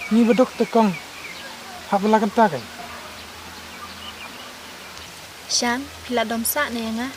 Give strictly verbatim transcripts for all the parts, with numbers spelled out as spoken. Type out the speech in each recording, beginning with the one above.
Ngi ba duk te kong. Hap ba la kynta kai. Shan, phi la dom sah ne ïa nga?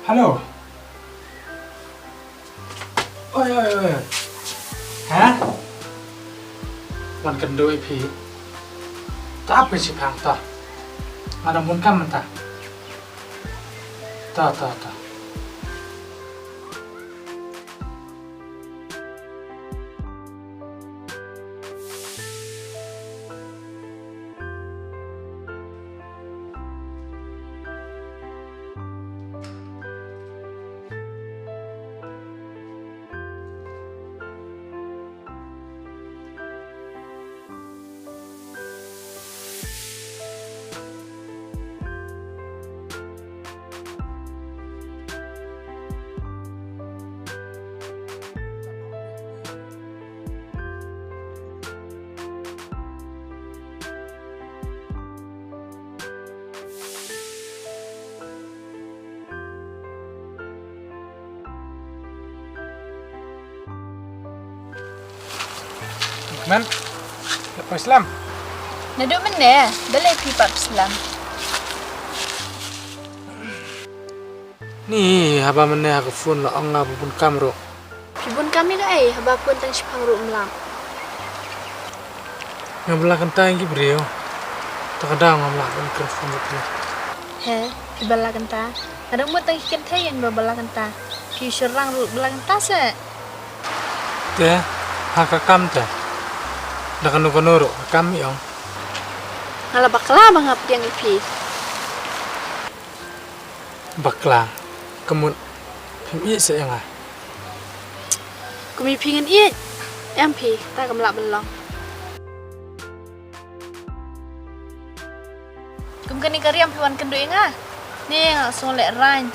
Hello. Oi, oi, oi. Ha? Wan kynduh ïa phi. Ta phi shiphang ta. Nga dang bun kam mynta. Ta, ta, ta. Man, lepas Islam. Naduh mynne, balei phi pat Islam? Ni, haba mynne ha ka phone la ong nga ba bun kam ruh. Phi bun kam ïa kaei, haba phone tang shiphang ruh ym lap. Nga ba la kynta ïa ki briew. Ta ka daw ngam lah ban kren phone bad phi. He, phi ba la kynta. Nga dang mut tang ki kynthei ïa ba ba la kynta. Phi shyrang ruh ba la kynta se. Te, ha ka kam te. Da kano kano ruh ka kam ïa ong. Nga la bakla ba nga pdiang ïa phi. Bakla, ka mut phim ïeit seh ïa nga. Kum ïa phi ngan ïeit. Em phi, ta kam lah ban long. Kum kane ka riam phi wan kynduh ïa nga. Ne nga sngew lehraiñ.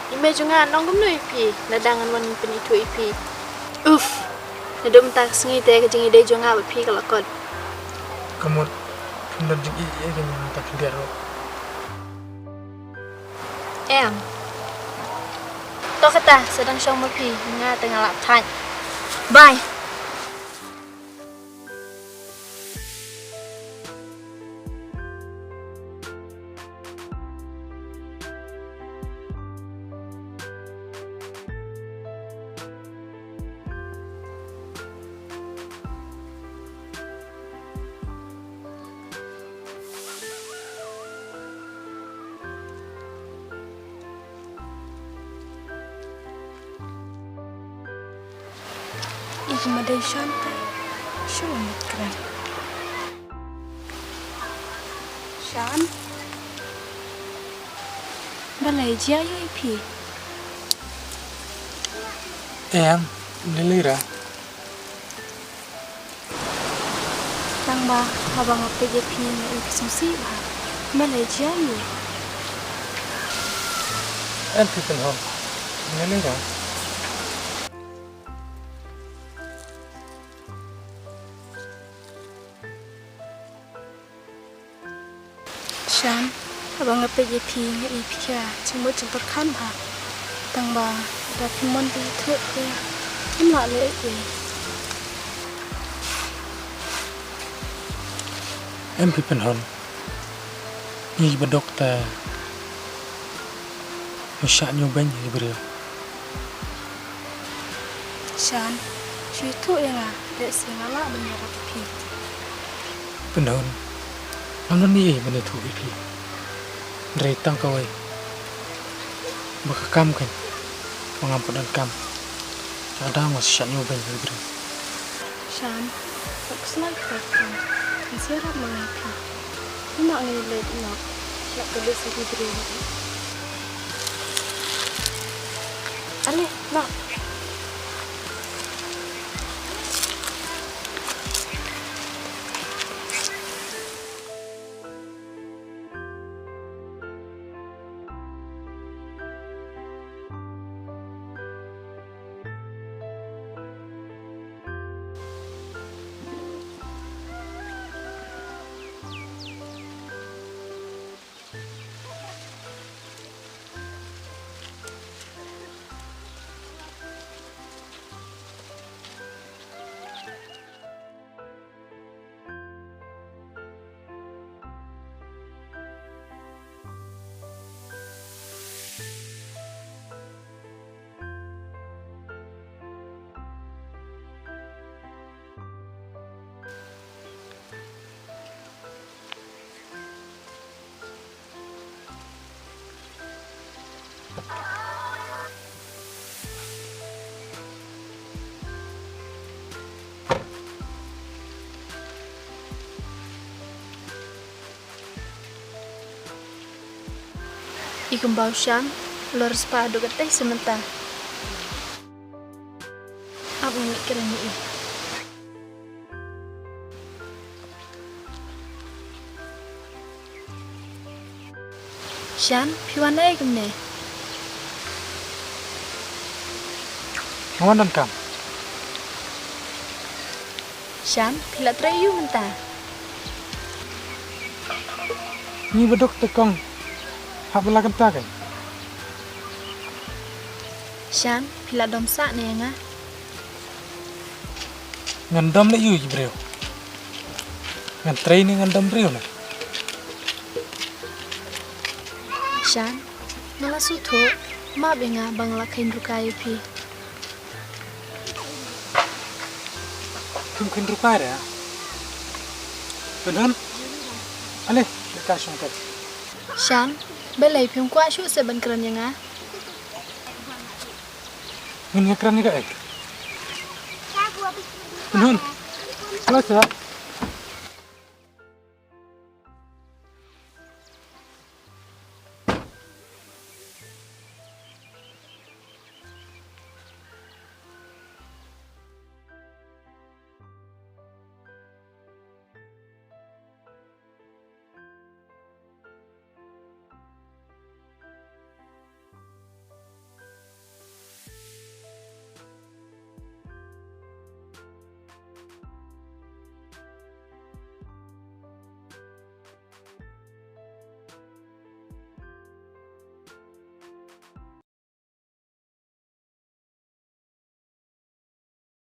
I mei jong nga nong kumno ïa phi, lada ngan wan pynithuh ïa phi. Uf. Naduh mynta ka sngi te ka jingïadei jong nga bad phi ka la kot. Ka mut, phim don jingïeit ïa ka, ïa nga ta khyndiat ruh. Em. To kata, sa dang shong ma phi, nga te nga lah thait. Bye. Ïa ka madei Shan te shu wan kren. Shan. Balei jia ïa phi? Em, lili ra. Tang ba haba nga peit ïa phi nga i phi sngewsih bha. Balei jia ïa u? Em phi pynhon. Nga lei ra. Shan, haba nga peit ïa phi nga i phi ka jingmut jingpyrkhat bha. Tang ba da phi mon phi thuh phi ngam lah leh ei ei. Em phi pynhon. Ngi ba dok te ngi shah ñiewbeiñ ïa ki briew. Shan, shu ïathuh ïa nga, lehse nga lah ban ïarap ïa phi. Pynhun, ngam don ei ei ban ïathuh ïa phi. Hynrei tang kawei ba ka kam kein ba ngam pat donkam. Ka dang nga shah ñiewbeiñ ïa ki briew. Shan, wat khuslai kata ka kam. Ngan sa ïarap ma nga ïa phi. Ngi ma ngi leit noh. Lap ka leit sa ki briew. Ale, noh. I kumba u Shan u la riewspah haduh katei sa mynta. Ap ngi kren ïa i. Shan, phi wan ei kumne? Nga wan donkam. Shan, phi la trei aiu mynta? Ngi ba dok te kong hap ba la kynta kein. Shan, phi la dom sah ne ïa nga? Ngan dom leh aiu ïa ki briew? Ngan trei ne ngan dom briew ne? Shan, nga la sngewthuh, map ïa nga ba nga la kheiñ rukai ïa phi. Phim kheiñ rukai re? Pynhun. Ale, leit ka shong kat. Shan, balei phim kwah shuh seh ban kren ïa nga? Ngin ïa kren ïa kaei? Pynhun. Close.